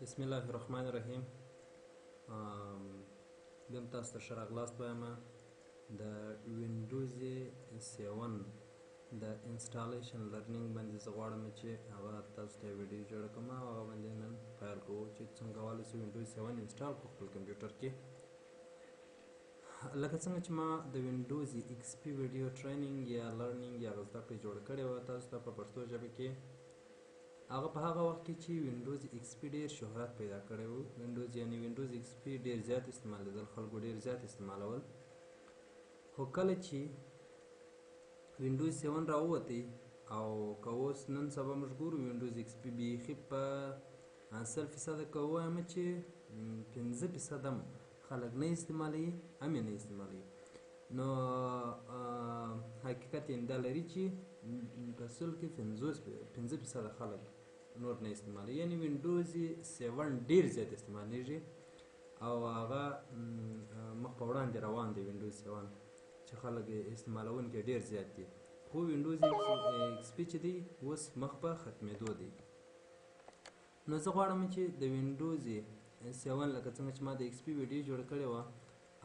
بسم الله الرحمن الرحیم. بیا هم تاسو ته ښه راغلاست وایم. د وینډوز 7 د installation learning باندې زه غواړم چې هغه تاسو ته ویډیو جوړه کړم او هغه باندې نن پیل کوو چې څنګه کولی شو وینډوز 7 install کړو خپل کمپیوټر کې. لکه څنګه چې ما د وینډوز ایکس پي ویډیو training یا learning یا زده کړې جوړه کړې وه تاسو ته په پښتو ژبه کې، هغه په هغه وخت کې چې وینډوز ایکس پي ډېر شهرت پیدا کړی و. وینډوز یعنی وینډوز ایکس پي ډېر زیات استعمالېدل، خلکو ډېر زیات استعمالول. خو کله چې وینډوز 7 راووتی او که اوس نن سبا موږ ګورو وینډوز ایکس پي بیخي په 100% که ووایم چې 5% هم خلک نه استعمالوي، هم یې نه استعمالوي. نو حقیقت یې دا لري چې په 100 کې 5% خلک نور نه استعمالوي. یعنی وینډوز 7 ډېر زیات استعمالیږي او هغه مخ په وړاندې روان دی وینډوز 7 چې خلک استعمالوونکي ډېر زیات دي. خو وینډوز ایکس پي چې دی اوس مخ په ختمېدو دی. نو زه غواړم چې د وینډوز 7 لکه څنګه چې ما د ایکس پي ویډیو جوړه کړې وه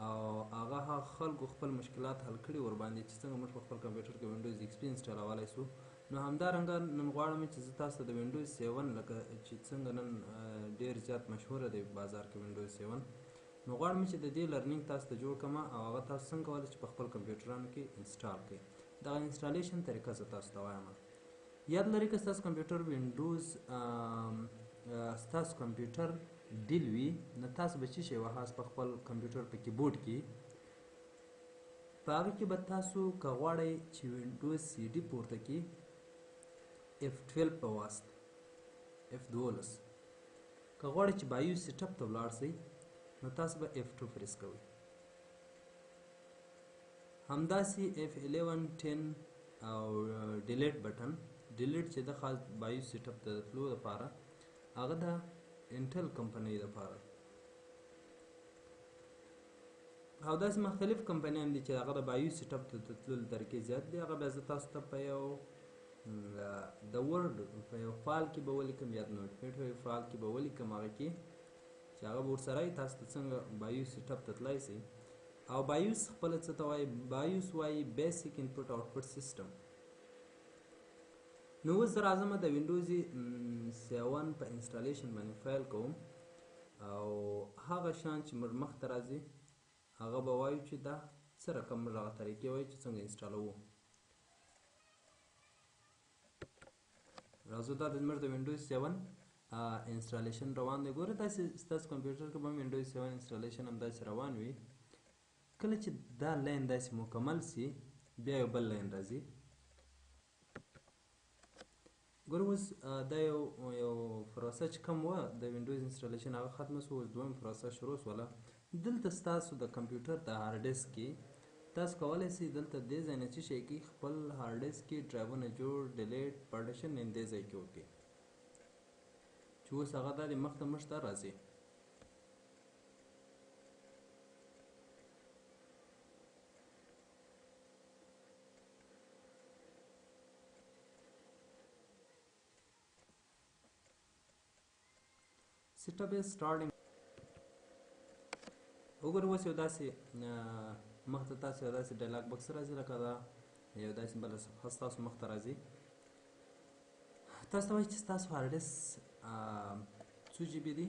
او هغه هغه خلکو خپل مشکلات حل کړي ورباندې چې څنګه موږ په خپل کمپیوټر کې وینډوز ایکس پي انسټالولی شو. نو همدارنګه نن غواړم چې زه تاسو ته د وینډوز 7 لکه چې څنګه نن ډېر زیات مشهوره دی بازار کې وینډوز 7، نو غواړم چې د دې learning تاسو ته جوړ کړم او هغه تاسو څنګه کولی چې په خپل کمپیوټرانو کې install کړئ. دغه installation طریقه زه تاسو ته وایم. یاد لرئ که ستاسو کمپیوټر وینډوز ستاسو کمپیوټر Dell وي نو تاسو به څه شی وهاست په خپل کمپیوټر په کیبورډ کې، په هغه کې به تاسو که غواړئ چې وینډوز سی ډي پورته کړي F12 په واست F12، که غواړئ چې BIOS setup ته ولاړ سئ نو تاسو به F2 press کوئ. همداسې F11 10 او delete button، delete چې د خاص BIOS setup ته د تلو دپاره هغه د انټل کمپنۍ دپاره. او داسې مختلف کمپنیان دي چې هغه د BIOS setup ته د تللو طریقې زیات دي. هغه بیا زه تاسو ته په یو د Word په یو file کې به ولیکم یا د Notepad په یو file کې به ولیکم، هغه کې چې هغه به ورسره وي تاسو ته څنګه BIOS setup ته تلای سئ. او BIOS خپله څه ته وایي؟ BIOS وایي basic input output system. نو اوس زه راځم د وینډوز 7 په installation باندې پیل کوم او هغه شان چې موږ مخته راځي هغه به وایو چې دا څه رقم موږ هغه طریقې وایو چې څنګه انسټالوو. راځو دا د موږ د وینډوز 7 installation روان دی. ګوره داسې ستاسو کمپیوټر کې به هم وینډوز 7 installation همداسې روان وي. کله چې دا line داسې مکمل سي بیا یو بل line راځي. ګوره اوس دا یو پروسه چې کوم وه د وینډوز installation هغه ختمه سوه، اوس دویم پروسه شروع سوله. دلته ستاسو د کمپیوټر د hard disk کې تاسو کولی سئ دلته دې ځای نه څه شی کې خپل hard disk کې ډرایوونه جوړ delete partition یې دې ځای کې وکړئ چې اوس هغه دا دې مخته موږ ته راځي. Setup is starting. وګوره اوس یو داسې مخته تاسو یو داسې dialog box راځي لکه دا یو داسې بله صفحه ستاسو مخته راځي. تاسو ته وایي چې ستاسو hard disk څو جي بي دی؟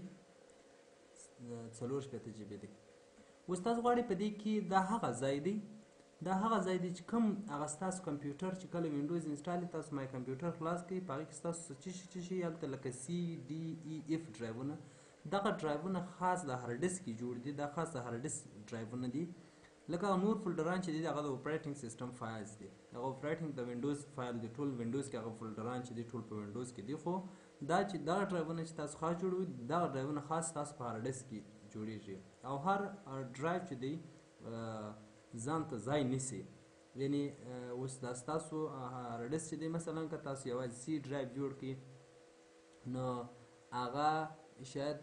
64 جي بي دی. اوس تاسو غواړئ په دې کې دا هغه ځای دی، دا هغه ځای دی چې کوم هغه ستاسو کمپیوټر چې کله وینډوز install تاسو my computer خلاص کړئ په هغې کې ستاسو څه شي څه شي هلته لکه C D E F ډرایوونه، دغه ډرایوونه خاص د hard disk کې جوړ دي، دا خاص د hard disk ډرایوونه دي. لکه نور فولډران چې دي هغه د operating system files دي، هغه operating د وینډوز file دی، ټول وینډوز کې هغه فولډران چې دي ټول په وینډوز کې دي. خو دا چې دغه ډرایوونه چې تاسو خاص جوړوي دغه ډرایوونه خاص تاسو په hard disk کې جوړیږي او هر ډرایو چې دی ځان ته ځای نیسي. یعنی اوس دا ستاسو hard disk چې دی مثلا که تاسو یوازې C drive جوړ کړئ نو هغه شاید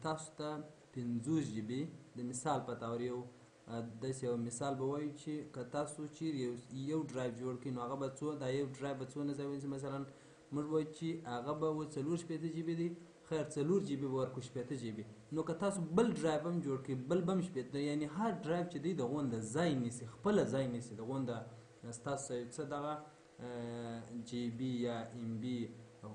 تاسو ته 50 جي بي د مثال په طور یو داسې یو مثال به وایو چې که تاسو چیرې یو ډرایو جوړ کړئ نو هغه به څو دا یو ډرایو به څونه ځای ونیسي؟ مثلا موږ وایو چې هغه به و 64 جي بي دی، خیر 4 جي بي به ورکړو 60 جي بي. نو که تاسو بل ډرایو هم جوړ کړئ بل به هم 60، یعنې هر ډرایو چې دی د غونده ځای نیسي، خپله ځای نیسي د غونده. ستاسو یو څه دغه جي بي یا ام بي،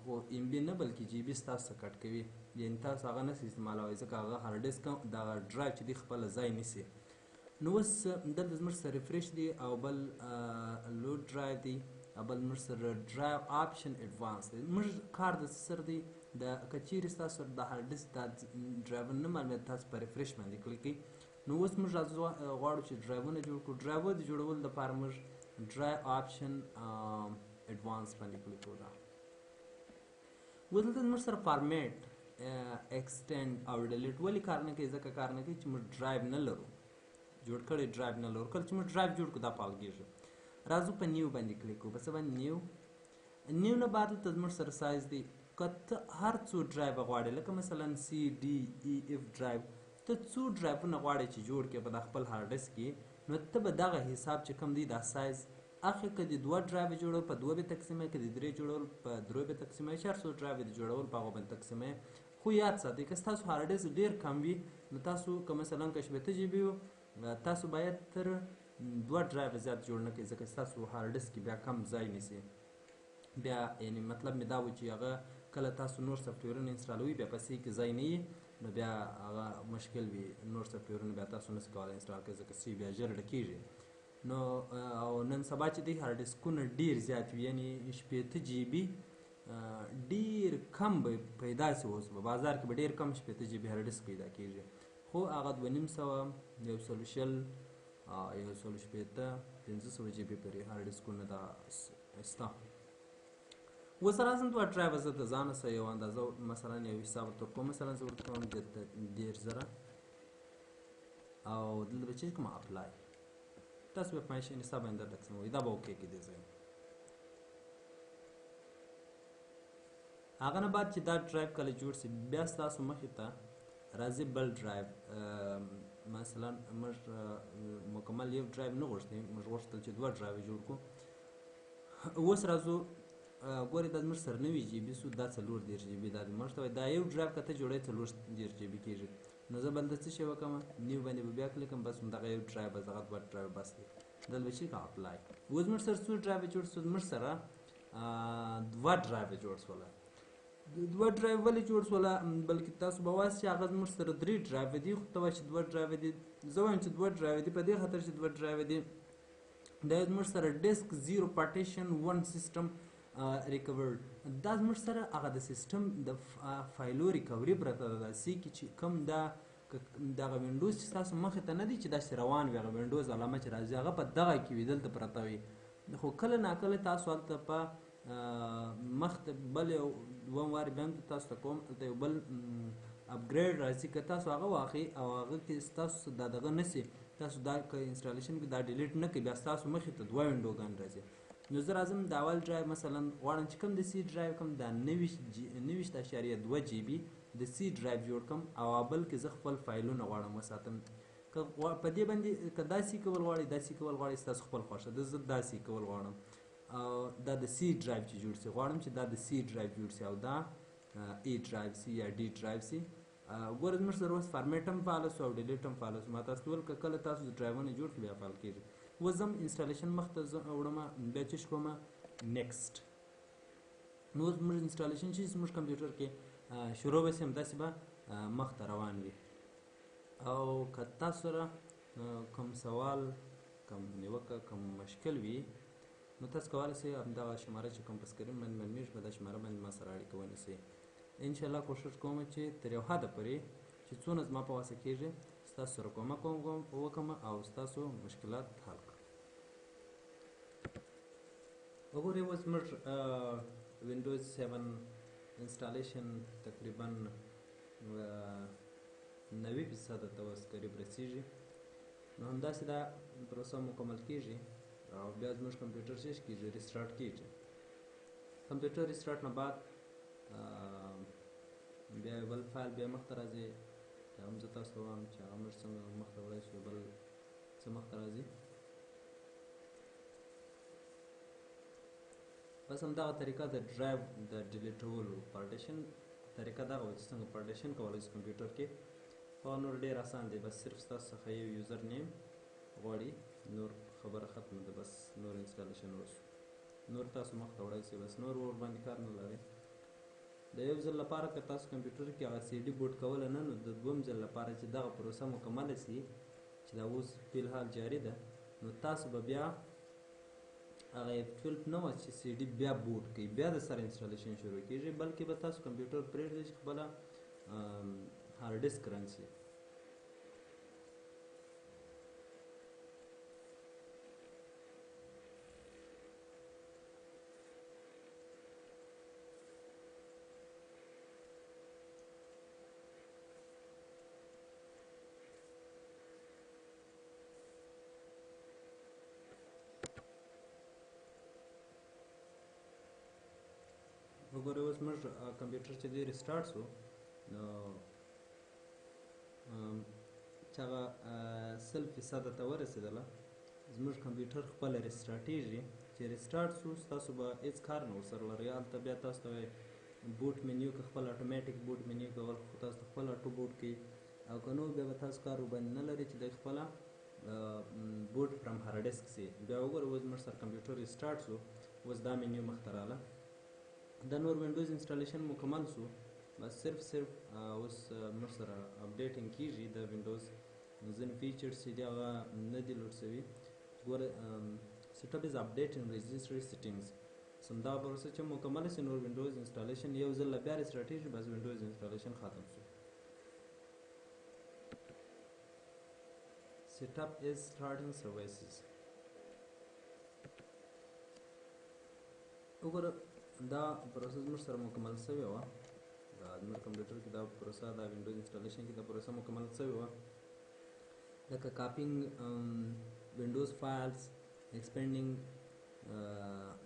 خو ام بي نه بلکې جي بي ستاسو څخه کټ کوي، یعنې تاسو هغه نشئ استعمالوی ځکه هغه هارډ ډیسک دغه ډرایو چې دی خپله ځای نیسي. نو اوس دلته زموږ سره refresh دی او بل load drive دی او بل موږ سره drive option advance دی. موږ کار د څه سره دی؟ د که چیرې ستاسو سره د هارډ ډیسک دا ډرایور نه معلومېده تاسو په refresh باندې کلیک کړئ. نو اوس موږ غواړو چې ډرایوونه جوړ کړو. ډرایور د جوړولو دپاره موږ drive option advance باندې کلیک کړو. دا اوس دلته موږ سره format extend او delete ولې کار نه کوي؟ ځکه کار نه کوي چې موږ ډرایو نه لرو، جوړ کړی ډرایو نه لرو. کله چې موږ ډرایو جوړ کړو دا فعال کېږي. راځو په new باندې کلیک کړو. په څه باندې؟ new. new نه بعد دلته زموږ سره سایز دی. که ته هر څو ډرایو غواړې، لکه مثلا C D E F drive، ته څو ډرایوونه غواړې چې جوړ کړې په دا خپل هارډ ډیسک کې، نو ته به دغه حساب چې کوم دی دا سایز اخلې. که دې دوه ډرایو جوړول په دوه به تقسیموي، که دې درې جوړول په درو به تقسیموي، چې هر څو ډرایو دې جوړول په هغو باندې تقسیموي. خو یاد ساتئ که ستاسو هارډ ډیسک ډېر کم وي نو تاسو که مثلا که 60 جي بي تاسو باید تر دوه ډرایو زیات جوړ نه کړئ، ځکه ستاسو هارډ ډیسک کې بیا کم ځای نیسي. بیا یعنې مطلب مې دا و چې هغه کله تاسو نور سافټویرونه انسټالوئ بیا پسې کې ځای نه وي، نو بیا هغه مشکل وي، نور سافټویرونه بیا تاسو نشئ کولی install کړئ ځکه چې بیا ژر ډکېږي. نو او نن سبا چې دی هارډ ډیسکونه ډېر زیات وي، یعنې 60 جي بي ډېر کم به پیدا سي. اوس په بازار کې به ډېر کم 60 جي بي هارډ ډیسک پیدا کېږي، خو هغه 250، 120، 160، 500 جي بي پورې هارډ ډیسکونه دا سته. اوس راځم دوه ډرایو زه د ځانه سره یو اندازه مثلا یو حساب ورته کوم. مثلا زه ورته کوم دلته 30,000 او دلته به چې کوم apply، تاسو به په ماشین حساب باندې تقسیموئ، دا به okay کړي دې ځای. هغه نه بعد چې دا ډرایو کله جوړ سي بیا ستاسو مخې ته راځي بل ډرایو. مثلا موږ مکمل یو ډرایو نه غوښتي، موږ غوښتل چې دوه ډرایو جوړ کړو. اوس راځو ګورې دا زموږ سره 90 جي بي سو، دا 34 جي بي دا موږ ته وایي دا یو ډرایو که ته جوړوې 34 جي بي کېږي. نو زه بل د څه شی وکړم؟ new باندې به بیا کلیک کړم، بس همدغه یو ډرایو بس دغه دوه ډرایو بس دی. دلته به چې کوم apply. اوس زموږ سره څو ډرایو جوړ سو؟ زموږ سره دوه ډرایو جوړ سوله. دوه ډرایو ولې جوړ سوله؟ بلکې تاسو به وایاست چې هغه زموږ سره درې ډرایو دي، خو ته وایې چې دوه ډرایو دي. زه وایم چې دوه ډرایو دي په دې خاطر چې دوه ډرایو دي، دا زموږ سره disk zero partition one system recovered. دا زموږ سره هغه د سیستم د فایلو recovery پرته ده. داسې کې چې کوم دا دغه وینډوز چې ستاسو مخې ته نه دی چې داسې روان وي، هغه وینډوز علامه چې راځي هغه په دغه کې وي، دلته پرته وي. خو کله ناکله تاسو هلته په مخ ته بل یو دوم وار بیا هم تاسو ته کوم، هلته یو بل upgrade راځي، که تاسو هغه واخلئ او هغه کې ستاسو دا دغه نه سي، تاسو دا که installation کې دا delete نه کړئ، بیا ستاسو مخې ته دوه وینډوګان راځي. نو زه راځم د اول ډرایو مثلا غواړم چې کوم د C drive کوم دا 29.2 جي بي د C drive جوړ کړم او بل کې زه خپل فایلونه غواړم وساتم. که په دې باندې که داسې کول غواړئ، داسې کول غواړئ، ستاسو خپل خوښه ده. زه داسې کول غواړم او دا د C drive چې جوړ سي، غواړم چې دا د C drive جوړ سي او دا E drive سي یا D drive سي. ګوره زموږ سره اوس فارمیټ هم فعال سو او delete هم فعال سو. ما تاسو ته وویل که کله تاسو ډرایوونه جوړ کړئ بیا فعال کېږي. اوس ځم installation مخته وړم، بیا چې کوم next. نو اوس زموږ installation چې زموږ کمپیوټر کې شروع به سي، همداسې به مخته روان وي. او که تاسو سره کوم سوال، کوم نیوکه، کوم مشکل وي، نو تاسو کولی شئ همدغه شماره چې کوم په سکرین باندې معلومېږي په دا شماره باندې ما سره اړیکه ونیسئ. انشاءالله کوشش کوم چې تر یو حده پورې چې څونه زما په وسه کېږي ستاسو سره کومک وکړم او ستاسو مشکلات حل کړم. وګورئ اوس موږ وینډوز 7 installation تقریبا 90% ته اوس قریب رسېږي. نو همداسې دا پروسه مکمل کېږي او بیا زموږ کمپیوټر چې کېږي restart کېږي. کمپیوټر restart نه بعد بیا یو بل فایل بیا مخته راځي، هغه هم زه تاسو ته وایم چې هغه موږ څنګه مخته وړی شو، بل څه مخته راځي. بس همدغه طریقه د ډرایو د ډیلیټولو partition طریقه دغه وه چې څنګه partition کولی شو کمپیوټر کې. خو نور ډېر اسان دی، بس صرف ستاسو څخه یو user name غواړي، نور خبره ختمه ده. بس نور installation وشو، نور تاسو مخته وړی شئ، بس نور ورباندې کار نه لرئ. د یو ځل لپاره که تاسو کمپیوټر کې هغه CD boot کوله نه، نو د دوم ځل لپاره چې دغه پروسه مکمله سي چې دا اوس فی الحال جاري ده، نو تاسو به بیا هغه F12 نه وه چې CD بیا boot کوي، بیا د سره installation شروع کیږي، بلکې به تاسو کمپیوټر پرېږدئ چې خپله hard disk run شي. وګورئ اوس موږ کمپیوټر چې دی restart سو، نو چې هغه 100% ته ورسېدله، زموږ کمپیوټر خپله ریسټارټېږي. چې restart سو ستاسو به هېڅ کار نه ورسره لرئ. هلته بیا تاسو ته وایي boot menu که خپل automatic boot menu کول، خو تاسو ته خپل auto boot کوي، او که نو بیا به تاسو کار ورباندې نه لرئ چې دی خپله boot from hard disk سي. بیا وګورئ اوس زموږ سره کمپیوټر restart سو، اوس دا مینیو مخته راله. دا نور Windows installation مکمل سو، بس صرف اوس موږ سره updating کیږي د Windows ځینې features چې دي هغه نه دي load سوي. ګوره setup is updating registry settings، همدا پروسه چې مکمله سي نور Windows installation یو ځل بیا ریسټارټېږي، بس Windows installation ختم سو. Setup is starting services. وګوره دا پروسه زموږ سره مکمل سوې وه، دا زموږ کمپیوټر کې دا پروسه دا Windows installation کې دا پروسه مکمل سوې وه، لکه copying Windows files، expanding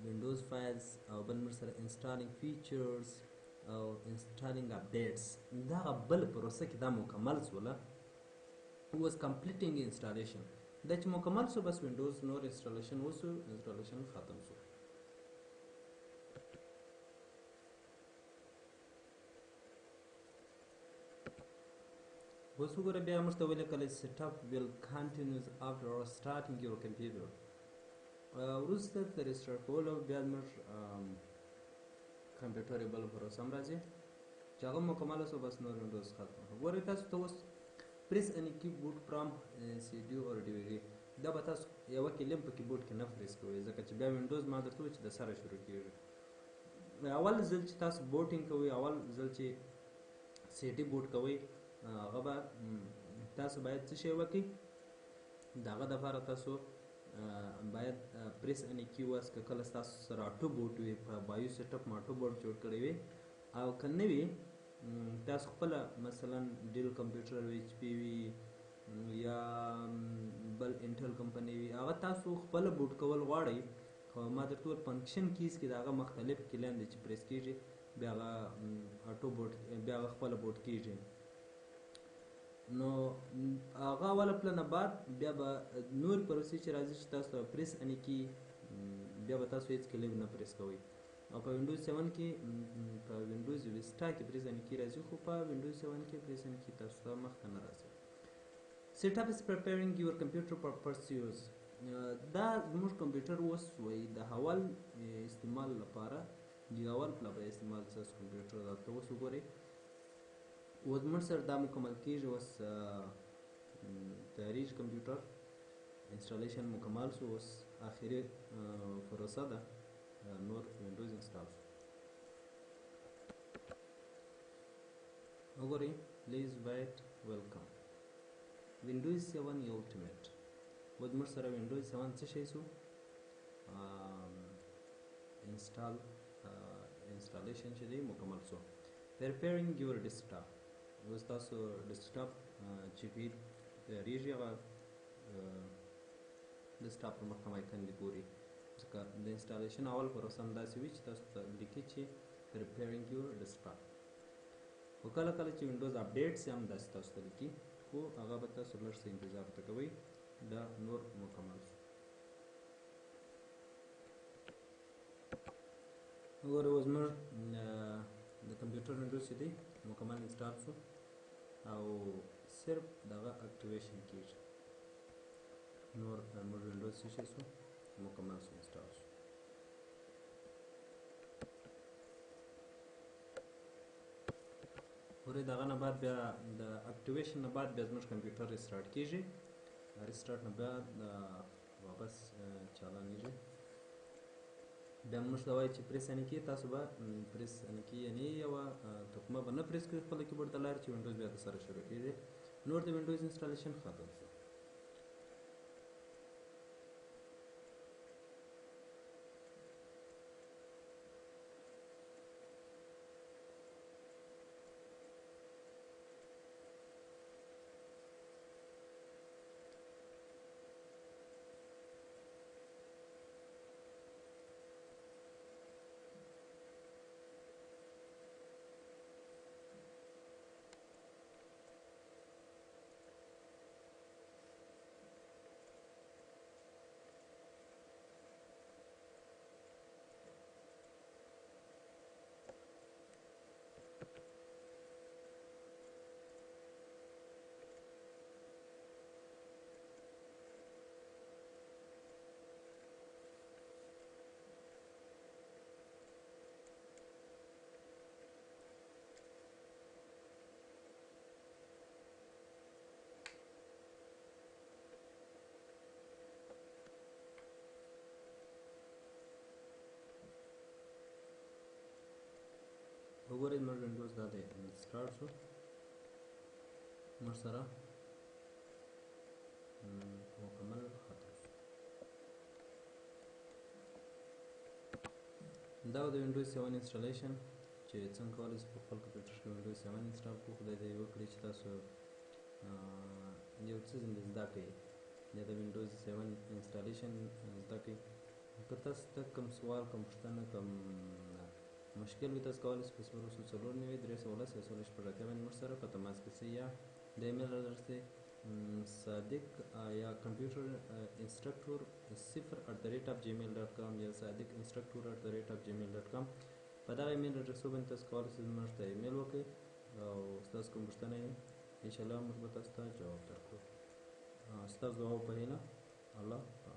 Windows files، او بل موږ سره installing features او installing updates. دغه بل پروسه کې دا مکمل سوله. اوس completing installation، دا چې مکمل سو بس Windows نور installation وسو، installation ختم سو. اوس وګوره بیا موږ ته ولیکل setup will continues after starting your computer. وروسته تر restart کولو بیا زموږ کمپیوټر یې بله پروسه هم راځي چې هغه مکمله سو، بس نور Windows ختم. ګورئ تاسو ته اوس press any key boot from CD or DVD، دا به تاسو یوه کلیم په کیبورډ کې نه پریس کوئ، ځکه چې بیا Windows ما درته وویل چې د سره شروع کیږي. اول ځل چې تاسو booting کوئ، اول ځل چې CD boot کوئ، هغه به تاسو باید څه شی وکړئ؟ د هغه دپاره تاسو باید press any key واس، که کله ستاسو سره auto boot وي، په BIOS setup مو auto boot جوړ کړی وي، او که نه وي تاسو خپله مثلا Dell کمپیوټر وي، HP وي، یا بل Intel کمپنۍ وي، هغه تاسو خپله boot کول غواړئ، خو ما درته وویل function keys کې د هغه مختلف کیلان دي چې پریس کیږي، بیا هغه auto boot، بیا هغه خپله boot کیږي. نو هغه اوله پلنه بعد بیا به نور پروسې چې راځي چې تاسو press any key، بیا به تاسو هېڅ کلیم نه پریس کوئ. او په Windows 7 کې، په Windows Vista کې press any key راځي، خو په Windows 7 کې press any key تاسو ته مخته نه راځي. Setup is preparing your computer for first use. دا زموږ کمپیوټر اوس وایي د اول استعمال لپاره، د اول پلا به استعمال ستاسو کمپیوټر دا ته اوس وګورئ. اوس موږ سره دا مکمل کیږي، اوس تیاریږي کمپیوټر، installation مکمل سو، اوس آخري پروسه ده، نور Windows install سو. وګورئ please wait welcome Windows 7 Ultimate. اوس موږ سره Windows 7 څه شی سو؟ Installation چې دی مکمل سو. Preparing your desktop. اوس تاسو desktop چې کوي تیاریږي، هغه desktop پر مخ کوم icon دی ګوري، ځکه د installation اول پروسه هم داسې وي چې تاسو ته لیکي چې preparing your desktop. خو کله کله چې Windows update سي هم داسې تاسو ته لیکي، خو هغه به تاسو لږ څه انتظار ورته کوئ، دا نور مکمل شو. وګورئ اوس موږ د کمپیوټر وینډوز چې دی مکمل install شو او صرف دغه activation کیږي. نور موږ وینډوز څه شي شو مکمل شو install شو. ګورئ دغه نه بعد بیا د activation نه بعد بیا زموږ کمپیوټر restart کیږي. restart نه بعد واپس چالانیږي. بیا موږ ته وایي چې press any key، تاسو به press any key یعنې یوه تکمه به نه پریس کړئ خپل کیبورډ د لارې چې وینډوز بیا د سره شروع کیږي. نور د وینډوز installation ختم شو. وګورئ زموږ وینډوز دا دی start شو، موږ سره مکمل ختم شو. دا د وینډوز 7 installation چې څنګه کولی شئ په خپل کمپیوټر کې وینډوز 7 install کړو. خدای دې وکړي چې تاسو یو څه زنده زده کړئ یا د وینډوز 7 installation زده کړئ. که تاسو ته کوم سوال، کوم پوښتنه، کوم مشکل وي، تاسو کولی شئ په 094 310 186 باندې موږ سره په تماس کې شئ، یا د ایمیل ادرس دی صادق یا کمپیوټر instructor 0@gmail.com یا صادق instructor @gmail.com. په دغه ایمیل ادرسو باندې تاسو کولی شئ موږ ته ایمیل وکړئ او ستاسو کوم پوښتنه یې انشاءالله موږ به تاسو ته جواب درکړو. ستاسو دعاو په هیله. الله حافظ.